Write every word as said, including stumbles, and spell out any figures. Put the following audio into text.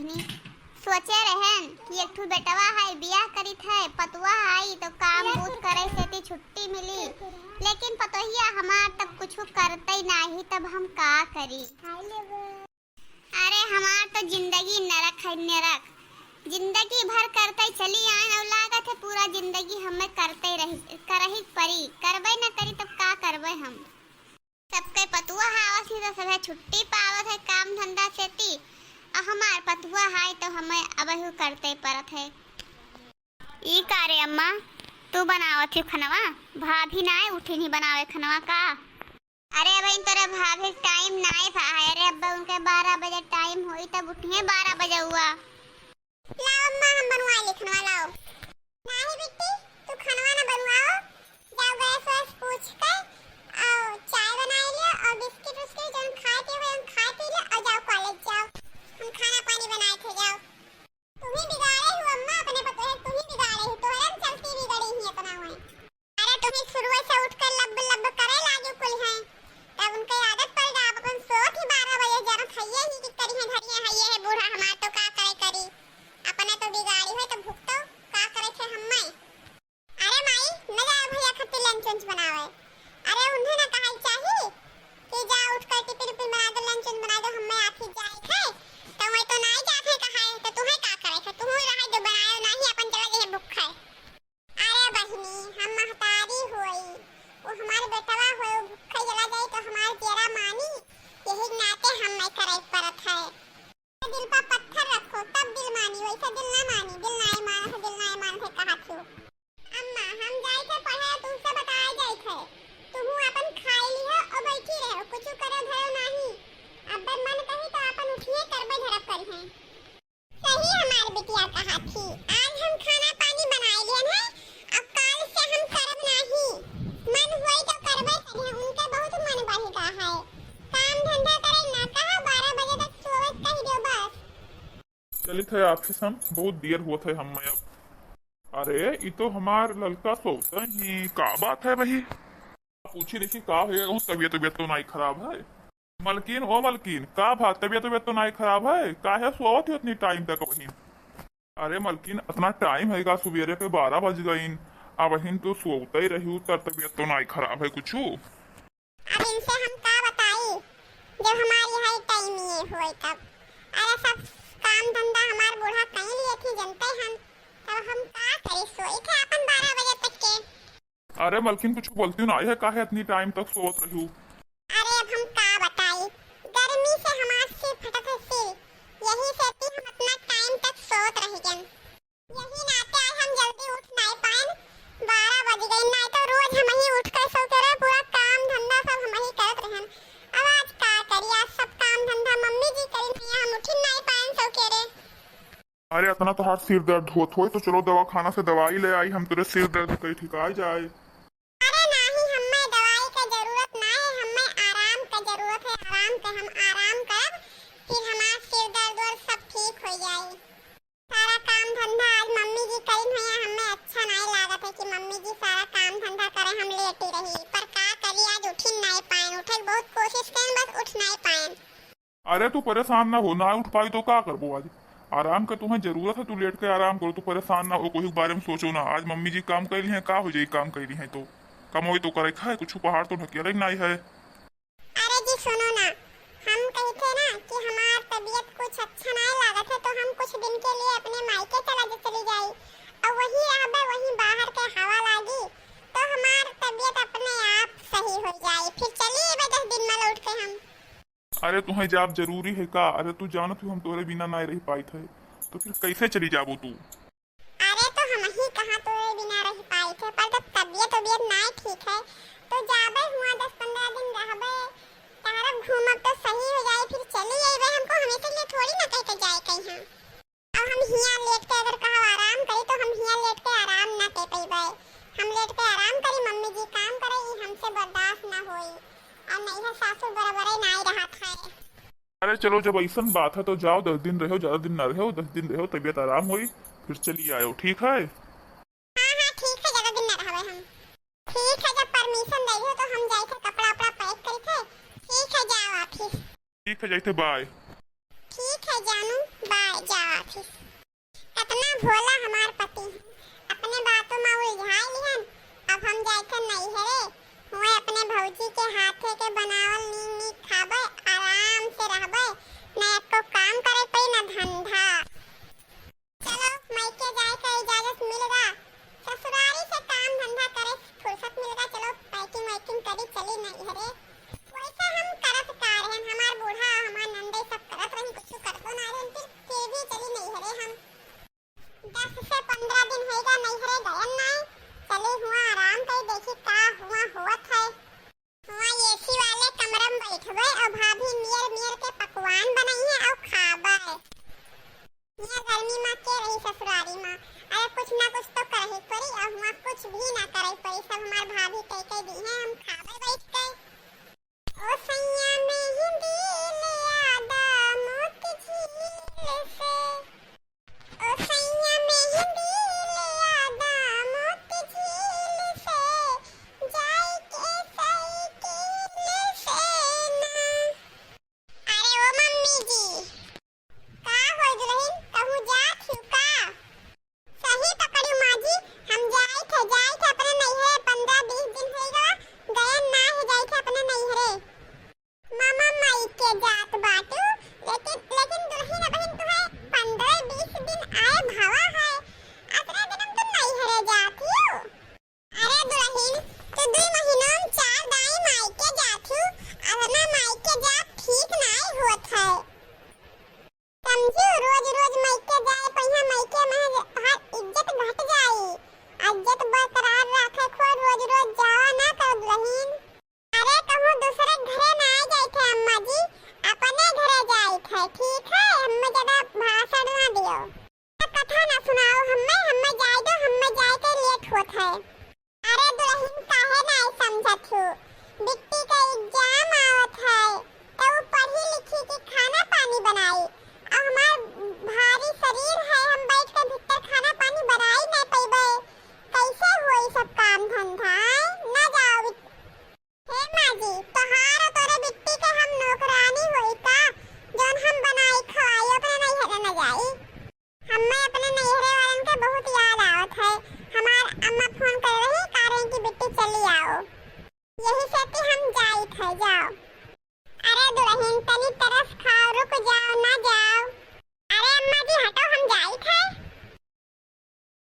सोचे रहन कि एक ठो बेटवा है, बियाह करित है, पतोह आई तो काम बूत करे से ती छुट्टी मिली, लेकिन पतोहिया हमार तब कुछ करते नाही, तब हम का करी? अरे हमार तो जिंदगी नरक है, नरक। जिंदगी भर करते चली आए और लागत है पूरा जिंदगी हमें करते रही, करही परी। करबे न करी तब का करबे हम? सबके पतोह आवत ही तो सभे छुट्टी पावत है काम धंधा से ती, और हमार पतोह है तो हमें अबहू करते परत है। ई का रे अम्मा, तू बनावत ही खनवा? भाभी नाय उठी नहीं बनावे खनवा का? अरे बहिन, तोरे भाभी टाइम नाय भा है। अरे अब्बा उनके बारह बजे टाइम होई तब उठिए बारह बजे हुआ। लाओ अम्मा, हम बनवा ले खनवा, लाओ। नाही बिट्टी, तू खनवा ना बनवाओ, जाओ गैस वैस पूछ के और चाय बनाए लियो और बिस्किट उस्किट जौन खाए पिए हो, जौन खाए पी लियो और जाओ कॉलेज जाओ, हम खाना पानी बनाए थे, जाओ। तुम्ही बिगाड़े हो अम्मा, अपने पतोहे तुम्ही बिगाड़े हो, तोहरन चलती बिगड़ी ही इतना हुए। अरे तुम्ही शुरुए से उठ कर लब लब करे लागे कुल हैं, तब उनके आदत पड़ गया, अपन सोत ही बारह बजे जरा खइए ही कि करी है धरिए है ये है बूढ़ा हमार तो का करे करी, अपने तो बिगाड़ी हुए तो भुगतो का करे थे हम मैं। अरे माई, न जाए भैया खातिर लंच वंच बनावे। अरे उन्हें ना कहल चाही कि जा उठ कर टिफिन उफिन बना दो, लंच वंच बना दो, हम मैं आखिर जाए थे, तो मैं तो नहीं जाते कहा है, तो तुम्हें का करे थे, तुम रहे जो बनाए नहीं, अपन चला जाए भूख है। अरे बहिनी, हम महतारी होई, वो हमार बेटवा होई, वो भूखे चला जाई तो हमार जेरा मानी, यही नाते हम नहीं करे परत है। दिल पर पत्थर रखो, तब दिल मानी, वैसे दिल ना मानी, दिल नाई मानत है, दिल नाई मानत है, कहा थियो। अम्मा, हम जाई थे पढ़े, तुमसे बताए जाई थे, तुम अपन खाई ली हो और बैठी रहो, कुछ करो धरो नहीं। अब मन कही तो अपन उठिए करबे धरब करी हैं। सही हमार बिटिया कहा थी, आज हम खाना पानी बनाए लियन है, अब काल से हम करब नाही। मन होई तो करबे करिहन, उनके बहुत मन बढ़ गा है। काम धंधा करे ना कहा, बारह बजे तक सोवत कह दो बस। चलित है ऑफिस हम, बहुत देर होत है हम मैं अब। अरे, ई तो हमार ललका सोवत ही, का बात है भाई? पूछी देखी का है, कहूँ तबियत, तबियत तो नहीं खराब है? मलकिन, ओ मलकिन, का भा, तबियत, तबियत तो नाई खराब है? काहे सोवत हो इतनी टाइम तक बहिन? अरे मलकिन, इतना टाइम है का, सुबेरे के बारह बज गईन, अबहिन तो सोवते रही, तर तबियत तो नाई खराब है कुछू? अब इनसे हम का बताई, जब हमार यही टाइम ये होए तब। अरे सब काम धंधा हमार बूढ़ा कहीं लिए थी जनते हन, तब हम का करी, सोई थे अपन बारह बजे तक के। अरे मलकिन, कुछ बोलती ना है, काहे इतनी टाइम तक सोवत रहू? अरे अब हम का बताई, गर्मी से हमार सिर फटत है सिर, यही से कि हम इतना टाइम तक सोवत रह गन। यही नाते आज हम जल्दी उठ नहीं पाएन, बारह बज गए, नहीं तो रोज हम ही उठ के सो के रहे, पूरा काम धंधा सब हम ही करत रहन। अब आज का करी, आज सब काम धंधा मम्मी जी करी, नहीं हम उठ नहीं पाएन सो के रे। अरे, इतना तोहार सिर दर्द होत होई तो चलो दवाखाना से दवाई ले आई, हम तोरे सिर दर्द के ठिकाई जाए। अरे नाही, हमें दवाई का जरूरत ना है, हमें आराम का जरूरत है, आराम के हम आराम करब, फिर हमार सिर दर्द वर्द सब ठीक हो जाई। सारा काम धंधा आज मम्मी जी करी हुई, हमें अच्छा नहीं लागत है कि मम्मी जी सारा काम धंधा करे, हम लेटी रही, पर का करी, आज उठी नहीं पाए, उठे बहुत कोशिश करें, बस उठ नहीं पाए। अरे तू परेशान ना हो, ना उठ पाई तो का करबो आज? आराम के तुम्हें जरूरत है, तू लेट के आराम करो, तू परेशान ना हो, कोई के बारे में सोचो ना। आज मम्मी जी काम कैली हैं, का हो जाई काम कैली हैं तो? कमाई तो करे खाए, कुछ पहाड़ तो ढकेले नहीं है। अरे जी सुनो ना, हम कही थे ना कि हमार तबीयत कुछ अच्छा नहीं लागत है तो हम कुछ दिन के लिए अपने मायके चला जा, चली जाई और वहीं रहबे, वहीं बाहर के हवा लागी तो हमार तबीयत अपने आप सही हो जाई, फिर चली अइबे दस दिन में लौट के हम। अरे तुहें जाब जरूरी है का? अरे तू जानत हो हम तोरे बिना नाय रह पाइत है, तो फिर कैसे चली जाबो तू? अरे तो हम ही कहाँ तोरे बिना रह पाइत है, पर जब तबीयत वबीयत नाय ठीक है तो जाबे हुआ दस पन्द्रह दिन रहबे, तहरब घूमब तो सही हो जाए, फिर चली अइबे। हमको हमेशा के लिए थोड़ी ना कह के जाए कहीं। अब हम हियाँ लेट के अगर कहब आराम करी तो हम हियाँ लेट के आराम ना कर पइबे। हम लेट के आराम करी, मम्मी जी काम करे, ई हमसे बर्दाश्त ना होई। और नहीं है सासू बराबरे नाई रहत है। अरे चलो, जब ऐसन बात है तो जाओ, दस दिन रहो, ज्यादा दिन ना रहो, दस दिन रहो, तबीयत आराम होई, फिर चली आयो, ठीक है? हाँ, हाँ, ठीक है, ज्यादा दिन ना रहबे हम। ठीक है, जब परमिशन दे हो तो हम जाए थे, कपड़ा उपड़ा पैक करी थे। ठीक है, जाओ आप ही। ठीक है, जाए थे, बाय। ठीक है जानू, बाय, जा। भोला हमार पति हैं, अपने बातों मा उलझाए लिहन। अब हम जाइथन नैहरे, हुआँ अपने भौजी के हाथे के बनावल नीक नीक खाबे, आराम से रहबे, न एको काम करे पड़ी, न धंधा। चलो, मायके जाए का इजाजत मिल गा, ससुरारी से काम धंधा करे फुर्सत मिल गा। चलो, packing वैकिंग करी, चली नैहरे। वैसे हम करत का रहन, हमार बूढ़ा, हमार नंदई सब करत रही, कुछ करतो ना रहन, फिर, फिर भी चली नैहरे हम। दस से पन्द्रह दिन होइगा नैहरे गयन नाई। चली हुआँ आराम करी, देखी का हुआँ होत है। हुआँ AC वाले कमरा में बैठबे और भाभी मियर मियर के पकवान बनइहे और खाबे। यहाँ गर्मी मा के रही ससुरारी मा, अरे कुछ ना कुछ तो करही पड़ी, और हुआँ कुछ भी ना करही पड़ी, सब हमार भाभी कई कई दी है, हम खाबे बैठ के। ओ सैया मेहंदी ले आदा मोती झील से, ओ सैया मेहंदी ले आदा मोती झील से, जाई के साइकिल से ना। अरे ओ मम्मी जी, का होय दुलहिन, कहूँ जात हिउ का? सही पकड़िउ माँ जी, हम जाइत है, जाइत है अपने नैहरे, पन्द्रह बीस दिन होइगा, गयन ना है, जाइत है अपने नैहरे। मामा मायके जात बाटू, लेकिन, लेकिन दुलहिन अबहिन तुहे पन्द्रह बीस दिन आए भवा है, अतने दिन में तू नैहरे जात हिउ। अरे दुलहिन, तू दुई महीनों में चार दाई मायके जात हिउ, अतना मायके जात ठीक नाई होत है। समझू, रोज रोज मायके जाए पइहा, मायके में तोहार इज्जत घट जाई। इज्जत बरकरार राखे खो, रोज रोज जावा ना कर दुलहिन। अरे कहूँ दूसरे घरे ना जाइत है अम्मा जी, अपने घरे जाइत है, ठीक है? हमें ज्यादा भाषण ना दियो। कथा ना सुनाओ हमें, हमें जाए दो, हमें जाए के लेट होत है। अरे दुलहिन, काहे नाई समझत हू? बिट्टी का एग्जाम आवत है, त ऊ पढ़ी लिखी कि खाना पानी बनाई। अब हमार भारी शरीर है, हम बैठ के भीतर खाना पानी बनाई नाई पइबे। कैसे होई सब काम धंधा? ना जाओ बिट-, हे माँ जी, तोहार और तोरे बिट्टी के हम नौकरानी होई का, जौन हम बनाई खवाई, अपने नैहरे न जाई? हम्मे अपने नैहरे वालन के बहुत याद आवत है। हमार अम्मा फोन करे रही, कह रही कि बिट्टी चली आओ। यही से कि हम जाइत है, जाओ। अरे दुलहिन, तनी तरस खाओ, रुक जाओ, ना जा,